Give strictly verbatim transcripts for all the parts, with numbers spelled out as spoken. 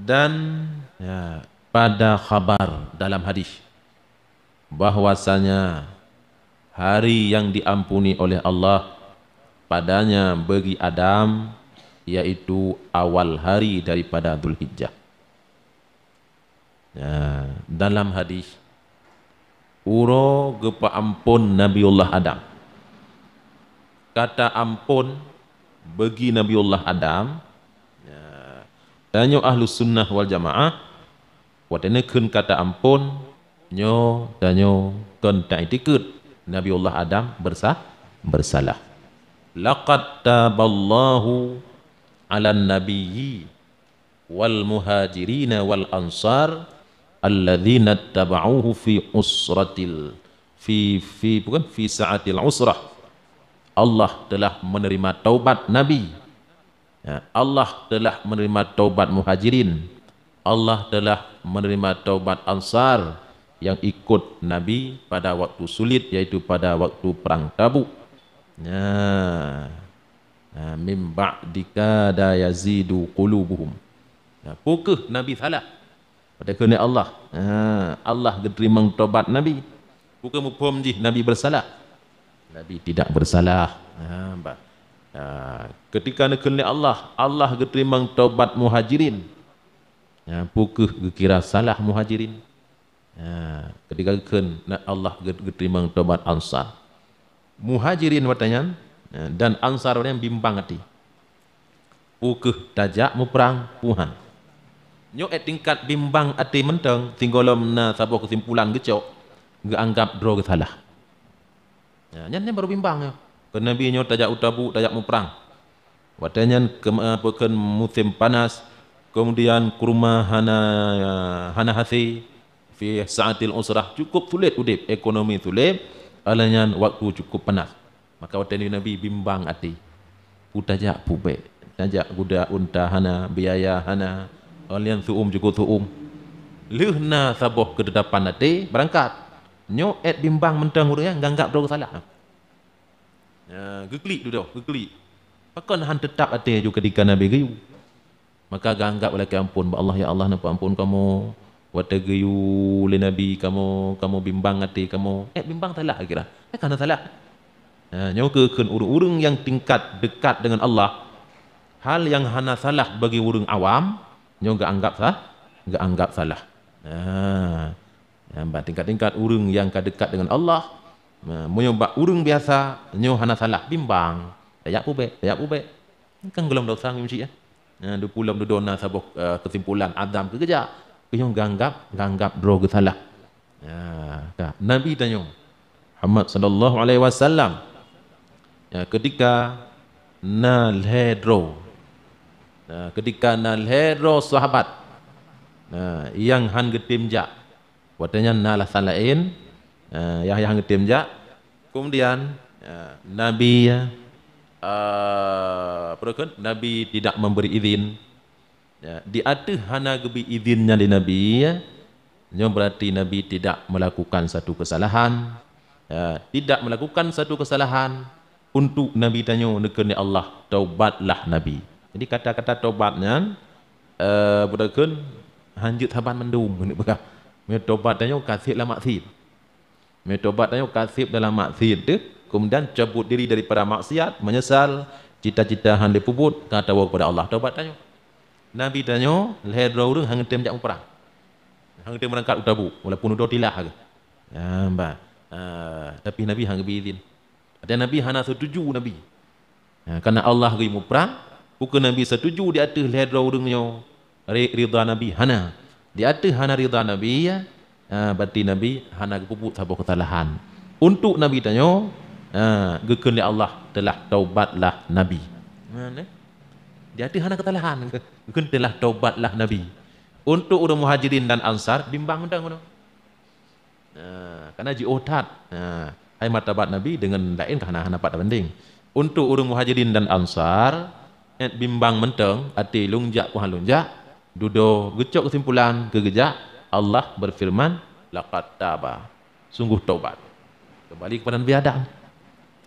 Dan, ya, pada khabar dalam hadis bahwasanya hari yang diampuni oleh Allah padanya bagi Adam, yaitu awal hari daripada Zulhijjah. Ya, dalam hadis, uroe geupeuamphon Nabiullah Adam. Kata amphon bagi Nabiullah Adam, ya, tanyoe Ahlus Sunnah wal Jamaah, watée neukheun kata amphon, nyoe tanyoe kon taiktikeuet Nabiullah Adam bersa-, bersalah. "Laqad taballahu 'alan nabiyyi wal muhajirina wal ansar alladzina taba'uhu fi usratil, fi, fi, bukan, fi sa'atil usrah." Allah telah menerima taubat Nabi. Ya, Allah telah menerima taubat Muhajirin. Allah telah menerima taubat Ansar yang ikut Nabi pada waktu sulit, yaitu pada waktu Perang Tabuk. Ya. Ha, "Mim ba'di kada yazidu qulubuhum." Nah, peu kheueh Nabi salah? Watée kheun lé Allah. Ha, Allah geuteurimong taubat Nabi. Peu kheueh muphom jih Nabi bersalah? Nabi tidak bersalah. Ha, bah. Ha, ketika neukheun lé Allah, Allah geuteurimong taubat Muhajirin. Ha, peu kheueh geukira salah Muhajirin? Ha, ketika kheun, na Allah geut-, geuteurimong taubat Ansar. Muhajirin watée nyan, ha, dan Ansar watée nyan bimbang até. Peu kheueh tajak muprang, peu han. Nyoe ék tingkat bimbang até mantong, sigohlom na saboh keusimpulan geucok, geuanggab droe geusalah. Ya, nyan, nyan baru bimbang nyoe. Keu Nabi nyoe tajak u Tabuk, tajak muprang. Watée nyan keu, eh, peue kheun musém panas, keumudian kurma hana, hana hasé, fi sa'atil usrah, cukup sulet udeb, ekonomi sulet, alheuh nyan waktu cukup panas. Maka watée nyoe Nabi bimbang até. Peu tajak peu bék, tajak guda unta hana, biaya hana, alheuh nyan su'um cukup su'um. Lheueh na saboh keutetapan até, beurangkat. Nyoe ék bimbang mantong ureuëng nyan, geuanggab droe geusalah. Ya, geuklik dudoe, geuklik. Pakon han teutap até ju keudika Nabi geuyue. Maka geuanggab lakée amphon bak Allah, "Ya Allah, neupeuamphon kamoe. Watée geuyue lé Nabi kamoe, kamoe bimbang até kamoe." Ék bimbang salah kira. Ék hana salah. Ya, nyoe keu kheun ureuëng-ureuëng nyang tingkat dekat dengan Allah, hal nyang hana salah bagi ureuëng awam, nyoe geuanggab sa-, geuanggab salah. Ya. Ya, bak tingkat-tingkat ureuëng nyang ka dekat dengan Allah, meunyoe bak ureuëng biasa, nyoe hana salah, bimbang. Tajak peu bék, tajak peu bék. Kan gohlom dosa ngon cit, ya. Ya, dipulom dudoe na saboh, eh, keusimpulan azam keu geujak. Keu nyoe geuanggab, geuanggab droe geusalah. Ya, ka. Nabi tanyoe, Muhammad sallallahu alaihi wasallam, ya, ketika na lhée droe, ya, ketika na lhée droe sahabat, ya, nyang han geutem jak, watée nyan na alasan laén, eh, nyang, nyang han geutem jak. Keumudian, eh, Nabi, eh, peue kheun, Nabi tidak memberi izin. Ya, di ateueh hana geubri izin nyan lé Nabi, ya, nyoe berarti Nabi tidak melakukan satu kesalahan. Ya, tidak melakukan satu kesalahan. Untuk Nabi tanyoe neukheun lé Allah, "Taubatlah Nabi." Jadi kata-kata taubat nyan, eh, peue kheun, han jeuet saban mandum, keuneuk peugah. Meunyoe taubat tanyoe ka seb lam maksiet. Meunyoe taubat tanyoe ka seb dalam maksiet teuh, keumudian cabut diri daripada maksiat, meunyeusal, cita-cita han lé peubuet, ka tawoe kepada Allah. Taubat tanyoe. Nabi tanyoe, lhée droe ureuëng han geutem jak muprang. Han geutem beurangkat u Tabuk, walaupun dudoe tilah geuh. Ya, bah. Ah, tapi Nabi han geubri izin. Artinya Nabi hana setuju Nabi. Ha, karena Allah geuyue muprang, peu kheun Nabi setuju di ateueh lhée droe ureuëng nyoe ri-, ridha Nabi? Hana. Di ateueh hana ridha Nabi, ya, ha, berarti Nabi hana geupeubuet saboh kesalahan. Untuk Nabi tanyoe, ha, geukheun lé Allah, "Teulah taubatlah Nabi." Ha, neh. Di ateueh hana kesalahan, geukheun, "Teulah taubatlah Nabi." Untuk ureuëng Muhajirin dan Ansar, bimbang mantong. Nah, karena jiôh that. Nah, hai martabat Nabi deungon laén ka hana, hana pat tabandeng. Untuk ureuëng Muhajirin dan Ansar, ék bimbang mantong, até lôn jak peu han lôn jak, dudoe geucok keusimpulan keu geujak, Allah beufeureuman, "Laqad taba." Sungguh taubat. Kembali kepada Nabi Adam.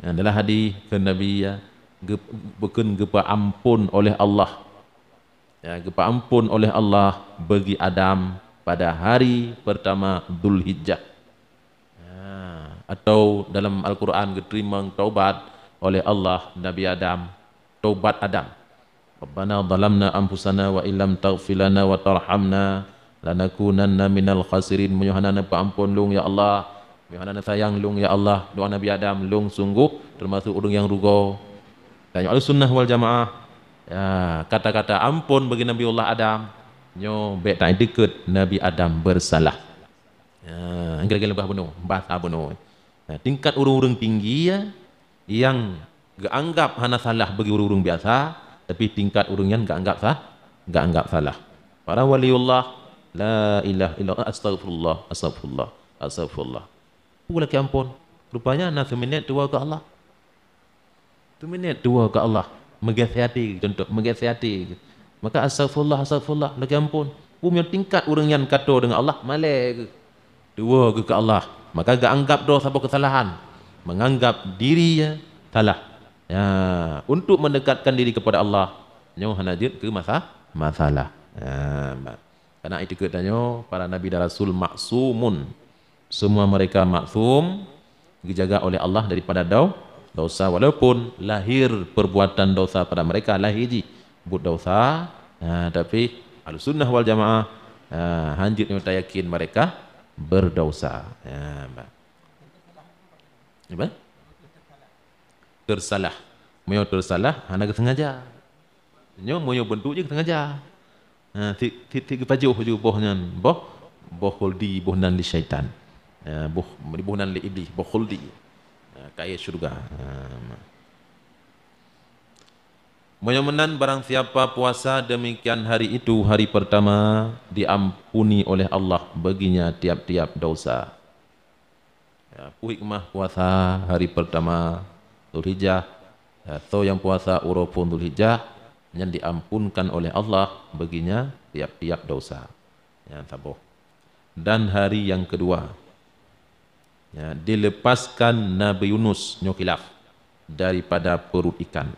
Nah, dalam hadis kheun Nabi, ya, geu-, bukon geupeuamphon oleh Allah. Ya, geupeuampôn oleh Allah bagi Adam pada hari pertama Zulhijjah. Ya, atau dalam Al-Quran geuteurimong taubat oleh Allah Nabi Adam, taubat Adam. "Rabbana zalamna anfusana wa illam taghfir lana wa tarhamna lanakunanna minal khasirin." Meunyoe hana neupeuampôn lôn, ya Allah, meunyoe hana neusayang lôn, ya Allah, doa Nabi Adam, lôn sungguh teumasuk ureuëng nyang rugoe. Dan Ahlussunnah wal Jamaah, ya, kata-kata ampôn bagi Nabiullah Adam, nyoe bék taiktikeuet Nabi Adam bersalah. Ya, kira-kira leubeh bunoe, bahasa bunoe. Nah, tingkat ureuëng-ureuëng tinggi, ya, yang geuanggap hana salah bagi ureuëng-ureuëng biasa, tapi tingkat ureuëng nyan geuanggap sah, geuanggap salah. Para waliullah, la ilaha illallah, astagfirullah, astagfirullah, astagfirullah. Peue lakée ampôn. Rupanya na seuminet tuwoe keu Allah. Seuminet tuwoe keu Allah. Meugaséh até, contoh, meugaséh até. Maka astagfirullah, astagfirullah, lakée ampôn. Peue meunyoe tingkat ureuëng nyan ka toe deungon Allah, malée geuh. Tuwoe geuh keu Allah. Maka geuanggap droe saboh keusalahan. Menganggap diri ya salah. Ya, untuk mendekatkan diri kepada Allah, nyoe hana jeuet keu masa-, masalah. Ya, ba-, karena iktikeuet tanyoe, para nabi dan rasul maksumun. Semua mereka maksum, dijaga oleh Allah daripada dau-, dosa. Walaupun lahir perbuatan dosa pada mereka, lahir jih buet dosa, ha, tapi Ahlussunnah wal Jamaah, ha, hanjeuet nyoe tayakin mereka berdosa. Ha, ba-, apa? Tersalah. Meunyoe tersalah, hana geusengaja. Nyoe meunyoe beuntuk jih sengaja. Ha, ti-, ti-, ti geupajoh ju boh nyan, boh, boh khuldi, boh nan lé syaitan. Ha, boh, boh nan lé iblih, boh khuldi. Ha, kayée syurga. Ha, ma-, meunyoe meunan, barang siapa puasa demikian hari itu, hari pertama, diampuni oleh Allah baginya tiap-tiap dosa. Ya, peue hikmah puasa hari pertama Zulhijjah? Ya, soe nyang puasa uroe phon Zulhijjah, nyan diampunkan oleh Allah baginya tiap-tiap dosa. Nyan saboh. Dan hari yang kedua, ya, dilepaskan Nabi Yunus, nyoe khilaf, daripada perut ikan.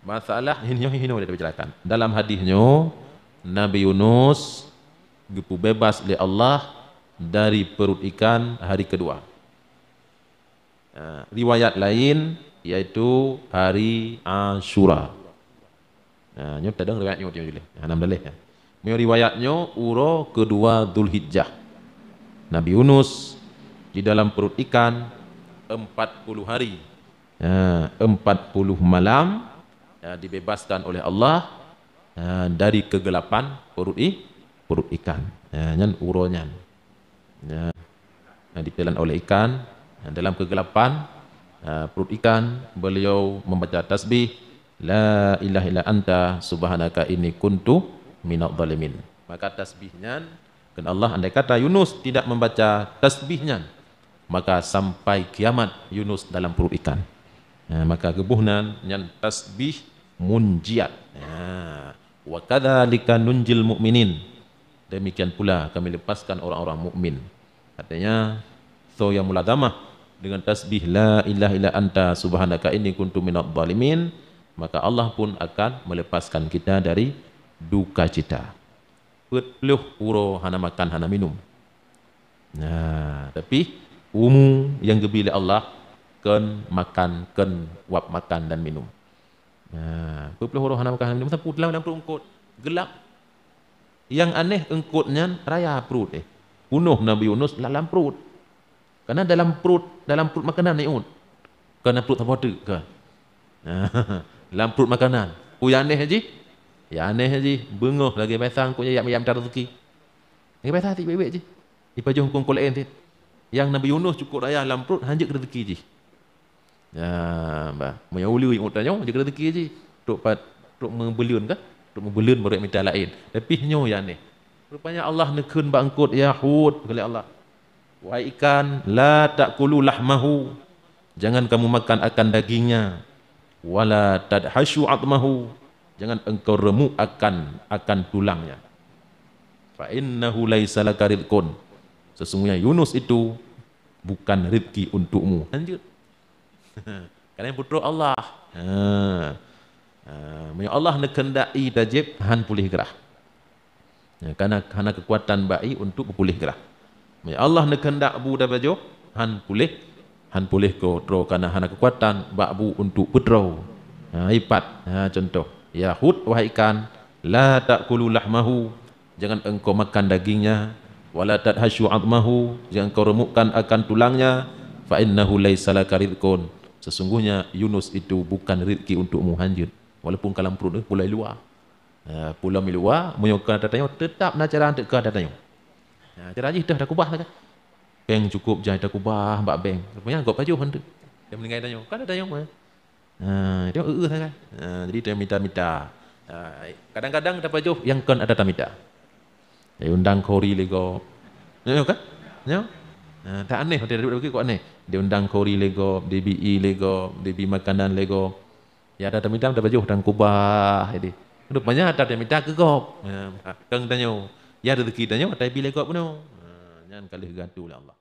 Masalah hin-, nyoe hinoe dia bicarakan. Dalam hadis nyoe, Nabi Yunus geupeubeubaih lé Allah dari perut ikan hari kedua. Ha, riwayat lain, yaitu hari Asyura. Ha, nyoe tadong riwayat nyoe, nyoe, nyoe. Hana meudaléh, ya. Meunyoe riwayat nyoe, uroe kedua Zulhijjah. Nabi Yunus di dalam perut ikan empat puluh hari. Ha, empat puluh malam, ya, dibebaskan oleh Allah, ha, dari kegelapan perut i-, perut ikan. Ha, nyan uroe nyan. Ya, ha, ditelan oleh ikan. Ha, dalam kegelapan, ha, perut ikan, beliau membaca tasbih, "La ilaha illa anta subhanaka inni kuntu minadh dhalimin." Maka tasbih nyan, kheun Allah, andai kata Yunus tidak membaca tasbih nyan, maka sampai kiamat Yunus dalam perut ikan. Ha, maka geuboh nan nyan tasbih munjiat. Ha, "Wa kadzalika nunjil mu'minin." Demikian pula kami lepaskan orang-orang mukmin. Artinya, soe nyang mulazamah dengan tasbih, "La ilaha illa anta subhanaka inni kuntu minadh dhalimin," maka Allah pun akan melepaskan kita dari duka cita. Peuet ploh uroe hana makan, hana minum. Nah, tapi umu nyang geubi lé Allah kon makan, kon wab makan dan minum. Nah, peuet ploh uroe hana makan, hana minum, sapeue dalam, dalam pruet eungkot. Gelap. Nyang aneh, eungkot nyan raya pruet, eh. Punoh Nabi Yunus lam pruet. Karena dalam pruet, dalam pruet makanan, iut. Kon lam pruet saboh teuk, kon. Lam pruet makanan. Peue nyang aneh jih? Nyang aneh jih, beungoh lagèe biasa eungkot nyan jak, jak mita rezeki. Lagèe biasa tiep bèk-bèk jih. Ipajoh eungkot laén cit. Nyang Nabi Yunus cukôp raya lam pruet, hanjeuet rezeki jih. Ya, bah. Meunyoe ulèe iut tanyoe, jeuet rezeki jih. Trok pat, trok meubeuleuen kah? Trok meubeuleuen barô mita laén. Tapi nyoe nyang aneh. Rupanya Allah neukheun bak eungkot, "Ya hut," kheun lé Allah. "Wahai ikan, la ta'kulu lahmahu." Jangan kamu makan akan dagingnya. "Wala tadhasyu 'azmahu." Jangan engkau remuk akan, akan tulangnya. "Fa innahu laisa laka rizqun." Sesungguhnya Yunus itu bukan rezeki untukmu. Lanjut. Karena putroe Allah. Ha. Ha, meunyoe Allah neukheundak ie tajieb, han puléh grah. Ya, karena hana keukuatan bak ie untuk peupuléh grah. Meunyoe Allah neukheundak bu tapajoh, han puléh, han puléh ko troe karena hana keukuatan bak bu untuk peutroe. Ha, ipat. Ha, contoh, ya hut, wahai ikan, la ta'kulu lahmahu, jangan engkau makan dagingnya, wala tadhasyu 'azmahu, jangan engkau remukkan akan tulangnya, fa innahu laisa laka rizqun, sesungguhnya Yunus itu bukan rezeki untukmu, hanjeuet. Walaupun ka lam pruet, eh, pulo i luwa. Ha, pulo i luwa, meunyoe ka ata tanyoe, teutap na cara untuk ka ata tanyoe. Ha, cara jih teuh takubah sagai. Péng cukup jai takubah bak bank. Rupanya gob pajoh hantu. Dia meninggai tanyoe. Ka ata tanyoe, eh. Ha, dia eu-eu sagai. Ha, jadi dia mita-mita. Ha, kadang-kadang tapajoh nyang kon ata tamita. Dia undang khori lé gob. Nyoe kan? Nyoe? Ha, tak aneh, dia duduk lagi kok aneh. Dia undang khori lé gob, dia bi ie lé gob, dia bi makanan lé gob. Ya, ata tamita tapajoh dan kubah jadi. Rupanya ata tamita keu gob. Ha, keu tanyoe. Ya, rezeki tanyoe ata bi lé gob bunoe. Ha, nyan ka lheueh geuatô lé Allah.